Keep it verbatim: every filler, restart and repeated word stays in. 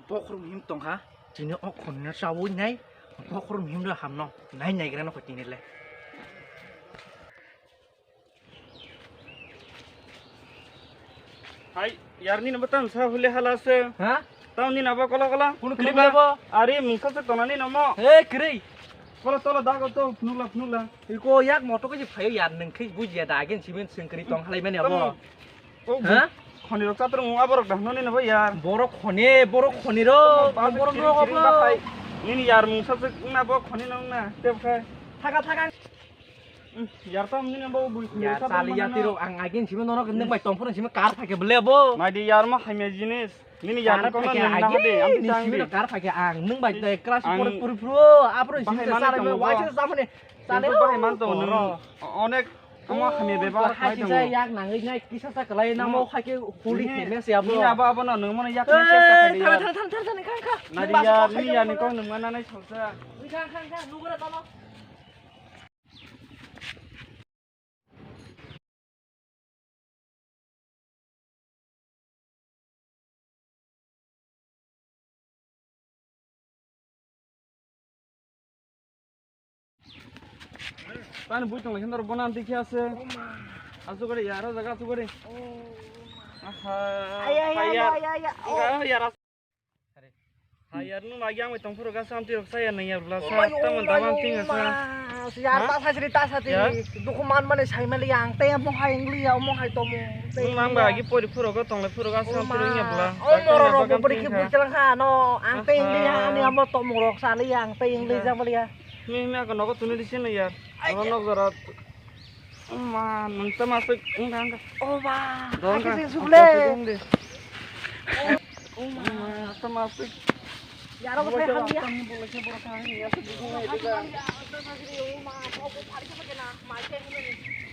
Bokhorok him tongkha, chini o khonino chawi nai, bokhorok him rw hamno, nai naigra no kho tini le. Hai, yar nini bo tamo sa hule hala se. Ha? Tamo nini abo kola kola. Kunu Nini kiri ba? Ba? Ari mungsa se tona nini omo. He, kiri. Kola tola dago to, phunukla, phunukla. Iko yak moto khe phayo yar, nwng khe bujiya da, again simen sengkri tong halai mani abo. Tamo. Oh, Ha? Khoni rok chatrung aborok da hwnwi nini bo yar. Borok khoni, borok khoni ro, Tamo ba borok chiring ro chiring abo. Ba khai. Nini yar mungsa se wngna bo khoni no wngna. Tep khai. Thaga, thaga. Yar tam nini bo bui khni Yar sa chali bang yati mano. Rok ang agin simi norok nwng bai tongphuru simi kar phai khe bele bo. Naidi yar ma hamya jinis. Nini yar Kar no kono phai khe nwng na agin hade, ang ni tang simi di. Rok kar phai khe ang nwng bai de class Ang four puri puru apro simi bahai mano chara tongo wai bo. Sa samani. Chale Kintu bahai man tongo nwng oro. Onek ama hamya bebak Hai khai kisa tongo. Yak nangwi nai kisa sa kalai namo Nwng hai khe huli Nini, kheme se abo. Nini abo abo no nwng mano yak Ei, nang khe sa khai di thang, yar. Thang, thang, thang, thang, thang, thang, thang. Naidi Bas yar, kok nini khai yar ni tongmo. Kok nwng mana nai salsa. Ui, thang, thang, thang, nugura tamo. Tani bui tong lai khe norok bono amtwi khe ase. Asugari yar, o jaga asugari. Aha. Ay, ay, ay, ay, ay, ay. Enga yar. Hai yar, nwng lagi ang bai tongphuru gasa amtwi rok saya nang yar bla sa. Tamon daman ting asa. Yar, ha? Ta sa sri, ta sa ti. Yar? Dukuman mane sai mali ang te mo hai ing li ya, mo hai tomo. Nwng nang ba agi pori phuru go tong lai phuru gasa amtwi rok ya bla. O moro rok bo bori ki bui chalang ha no. Ang te ing li ya, ani amo tomo rok sa li ya, ang te ing li ja mali ya. Mi mi ako nogo tuni di sini yar. Abo nok jora. Oma, nwng tamo aswk wngkha wngkha. Oma, Dong hakhe kha. Se sukle. Aswk wngdi. Oma, tamo aswk. Yaro bo sai hamya. Tamo bolai khe borok kha hamya aswk bukung nai dikha. Oma, obo phari khe kena, mai khe hwnwi.